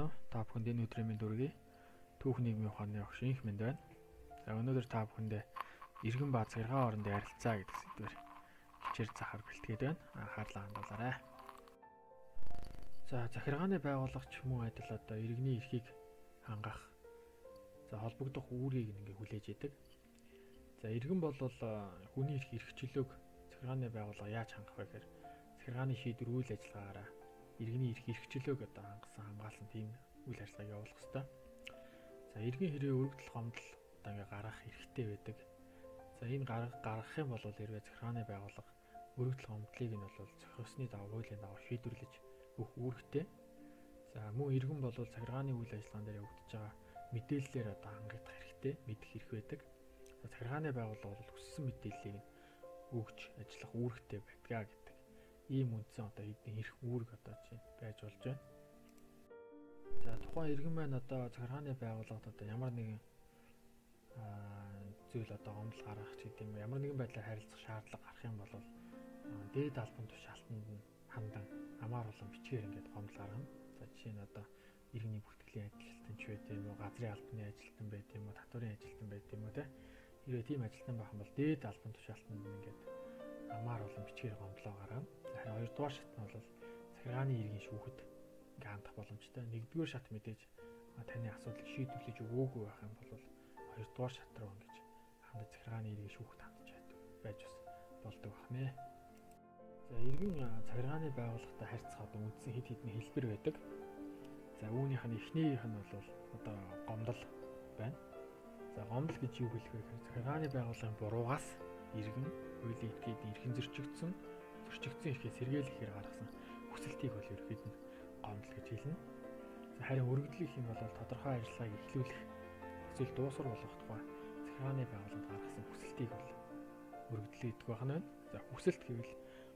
уу? Та бүхэнд энэ өдрийн мэнд хүргэе. Түүх нийгмийн ухааны огш инх мэнд байна. За, өнөөдөр та бүхэндээ иргэн ба захиргаан хоорондын харилцаа гэдэг сэдвээр хичээл захаар бэлтгээд байна. Анхаарлаа хандуулаарай. За, захиргааны байгууллагч мөн адил одоо иргэний эрхийг хангах, за, холбогдох үүргийг ингээ хүлээж идэг. За, иргэн бол хүний эрх эрхчлөөг захиргааны байгууллага яаж хангах вэ гэхээр захиргааны шийдвэр үйл ажиллагаагаараа иргэний эрх эрхчлөөг одоо хангасан, хамгаалсан тийм үйл ажиллагааг явуулах ёстой. За, иргэн хэрэг өргөдөл гомдол одоо ингээ гаргах эрхтэй байдаг. За, энэ гаргах юм бол хэрвээ захиргааны байгууллага өргөдөл гомдлыг нь бол зохиосны дагуу, хуулийн дагуу шийдвэрлэж өгөх үүрэгтэй. За, мөн иргэн бол захиргааны үйл ажиллагаан дээр явагдаж байгаа мэдээллээр одоо хангагдах хэрэгтэй, мэдэх эрх байдаг. За, захиргааны байгууллага бол хүссэн мэдээллийг нь өгч ажиллах үүрэгтэй байдгаа гэдэг ийм үндсэн одоо хэдийн эрх үүрэг одоо чинь байж болж байна. За, тухайн иргэн маань одоо захиргааны байгууллагад одоо ямар нэгэн зүйл одоо гомдол гаргах ч гэдэг юм, ямар нэгэн байдлаар харилцах шаардлага гарах юм бол дээд албан тушаалтанд нь хандан амаар болон бичгээр ингээд гомдол гаргана. За, жишээ нь одоо иргэний бүртгэлийн ажилтан ч байд юм уу, газрын албаны ажилтан байд юм уу, татварын ажилтан байд юм уу те. Хэрвээ тийм ажилтан байх юм бол дээд албан тушаалтанд нь ингээд амаар болон бичгээр гомдлоо гаргана. За, харин хоёрдугаар шат нь бол захиргааны иргэн шүүхэд ингээ хандах боломжтой. Нэгдүгээр шат мэдээж таны асуудлыг шийдвэрлэж өгөөгүй байх юм бол хоёрдугаар шат руу ингэж хандаж захиргааны иргэн шүүхэд хандаж байж бас болдог бахнэ. За, иргэн захиргааны байгууллагатай харьцах одоо үндсэн хэд хэдэн хэлбэр байдаг. За, үүнийх нь эхнийх нь бол одоо гомдол байна. За, гомдол гэж юу хэлэх вэ гэхээр захиргааны байгууллагын буруугаас иргэн хуулийн этгээд эрхэн зөрчигдсөн эрхээ сэргийлэхээр гаргасан хүсэлтийг бол ерөнхийд нь гомдол гэж хэлнэ. За, харин өргөдөл гэх юм бол тодорхой ажиллагааг эхлүүлэх эсвэл дуусвар болгох тухай захиргааны байгууллагад гаргасан хүсэлтийг бол өргөдөл гэдэг байх нь байна. За, хүсэлт гэвэл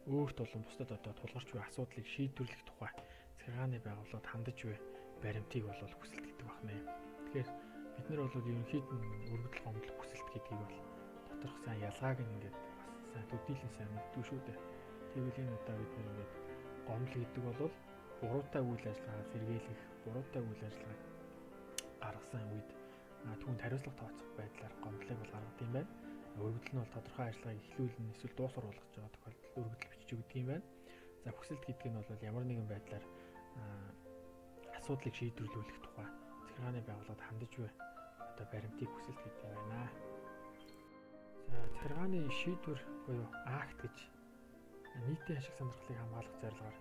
өөрт болон бусдад одоо тулгарч буй асуудлыг шийдвэрлэх тухай захиргааны байгууллагад хандаж буй баримтыг бол хүсэлт гэдэг байх нэ. Тэгэхээр бид нар бол ерөнхийд нь өргөдөл, гомдол, хүсэлт гэдгийг бол доторх сайн ялгааг нь ингээд бас сайн төдийлөн сайн мэддгүй шүү дээ. Тэгвэл энэ удаа бид нар ингээд гомдол гэдэг бол буруутай үйл ажиллагаа сэргийлэх, буруутай үйл ажиллагааг гаргасан үед түүнд хариуцлага тооцох байдлаар гомдлыг бол гаргадаг юм байна. Өргөдөл нь бол тодорхой ажиллагааг эхлүүлнэ эсвэл дуусвар болгож байгаа тохиолдолд өргөдөл бичиж өгдөг юм байна. За, хүсэлт гэдэг нь бол ямар нэгэн байдлаар асуудлыг шийдвэрлүүлэх тухай захиргааны байгууллагад хандаж буй одоо баримтыг хүсэлт гэдэг юм байна. За, захиргааны шийдвэр буюу акт гэж нийтийн ашиг сонирхлыг хамгаалах зорилгоор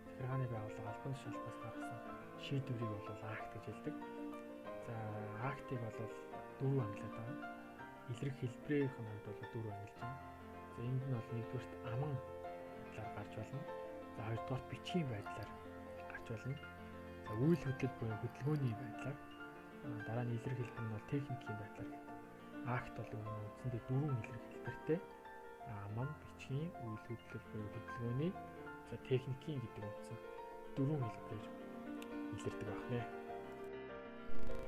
захиргааны байгууллага албан тушаалтнаас гаргасан шийдвэрийг бол акт гэж хэлдэг. За, актыг бол дөрвөн ангилаад байгаа. Илрэх хэлбэрийн хувьд бол дөрвөн ангилж байна. За, энд нь бол нэгдүгээрт аман байдлаар гарч болно. За, хоёрдугаарт бичгийн байдлаар гарч болно. За, үйл хөдлөл буюу хөдөлгөөний байдлаар, дараа нь илрэх хэлбэр нь бол техникийн байдлаар гэдэг. Акт бол үндсэндээ дөрвөн илрэх хэлбэртэй. Аман, бичгийн, үйл хөдлөл буюу хөдөлгөөний, за, техникийн гэдэг үндсэн дөрвөн хэлбэрээр илэрдэг байх нэ.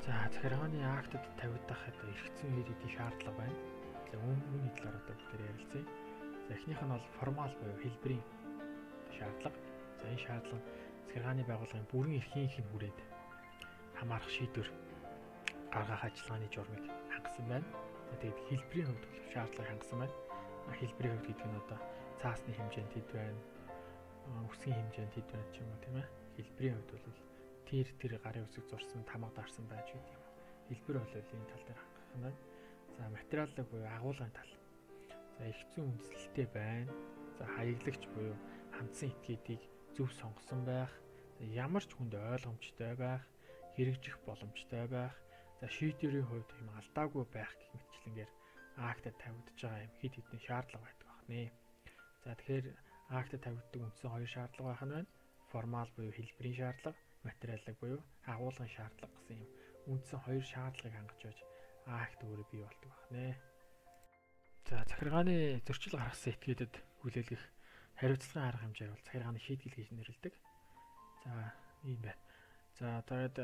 За, захиргааны актад тавигдах одоо эрх зүйн хэд хэдэн шаардлага байна. За, үүний талаар одоо бүгдээр ярилцъя. За, эхнийх нь бол формал буюу хэлбэрийн шаардлага. За, энэ шаардлага захиргааны байгууллагын бүрэн эрхийнх нь хүрээд хамаарах шийдвэр гаргах ажиллагааны журмыг хангасан байна. За, тэгээд хэлбэрийн хувьд бол шаардлага хангасан байна. Хэлбэрийн хувьд гэдэг нь одоо цаасны хэмжээнд хэд байна, үсгийн хэмжээнд хэд байна ч юм уу тийм ээ. Хэлбэрийн хувьд бол тэр гарын үсэг зурсан, тамга дарсан байж гэдэг юм. Хэлбэр бол энэ тал дээр хангах нь байна. За, материаллык буюу агуулгын тал. За, их зүйн үндэслэлтэй байна. За, хаяглагч буюу хандсан этгээдийг зөв сонгосон байх. За, ямар ч хүнд ойлгомжтой байх, хэрэгжих боломжтой байх. За, шийдвэрийн хувьд юм алдаагүй байх гэх мэтчилэнгээр актад тавигдж байгаа юм хэд хэдэн шаардлага байдаг байна. За, тэгэхээр актад тавигддаг үндсэн хоёр шаардлага байх нь байна. Формал буюу хэлбэрийн шаардлага, материаллык буюу агуулгын шаардлага гэсэн юм үндсэн хоёр шаардлагыг хангаж байж акт өөрөө бий болдог байна. За, захиргааны зөрчил гаргасан этгээдэд хүлээлгэх хариуцлагын арга хэмжээ бол захиргааны шийтгэл гэж нэрлэдэг. За, ийм байна. За, тэгээд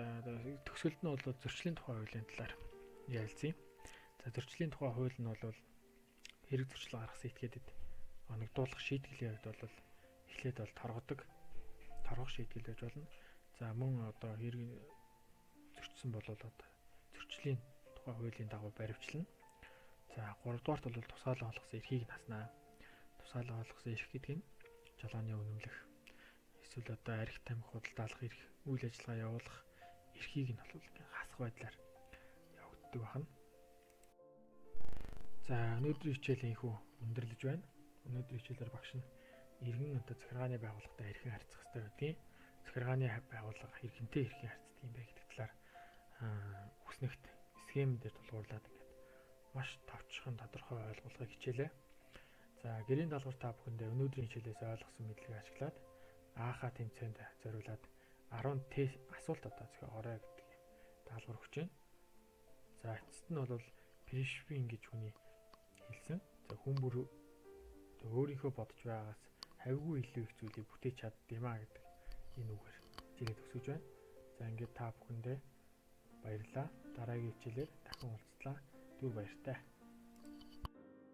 төгсгөлд нь бол зөрчлийн тухай хуулийн талаар ярилцъя. За, зөрчлийн тухай хууль нь бол хэрэг зөрчил гаргасан этгээдэд оногдуулах шийтгэлийн хувьд бол эхлээд бол торгодог, торгох шийтгэл байж болно. За, мөн одоо хэрэг зөрчсөн бол одоо зөрчлийн тухай хуулийн дагуу баривчлана. За 3 дугаарт бол тусгаалan олгосон эрхийг нь хаснаа. Тусгаалan олгосон эрх гэдэг нь жолооны үнэмлэх эсвэл одоо арх тамхи худалдаалах эрх, үйл ажиллагаа явуулах эрхийг нь бол хасах байдлаар явагддаг байна. За өнөөдрийн хичээл инхүү өндөрлөж байна. Өнөөдрийн хичээлээр багш нь иргэн одоо захиргааны байгууллагатай хэрхэн харьцах ёстой байдгийг, захиргааны байгууллага иргэнтэй хэрхэн харьцдаг юм бэ гэдэг талаар үснэгт схем дээр тулгуурлаад ингээд маш товчхон тодорхой ойлголгыг хичээлээ. За гэрийн даалгавар та бүхэндээ өнөөдрийн хичээлээс ойлгосон мэдлэгийг ашиглаад АХ тэмцээнд зориулаад 10 тест асуулт одоо зохиогоорой гэдэг юм даалгавар өгч байна. За эцэст нь бол Пришвин гэж хүний хэлсэн. За хүн бүр өөрийнхөө бодож байгаагаас хавьгүй илүү их зүйлийг бүтээж чаддаг юм а гэдэг энэ үгээр хичээлээ төгсөж байна. За ингээд та бүхэндээ баярлалаа. Дараагийн хичээлээр дахин уулзлаа. Түр баяртай.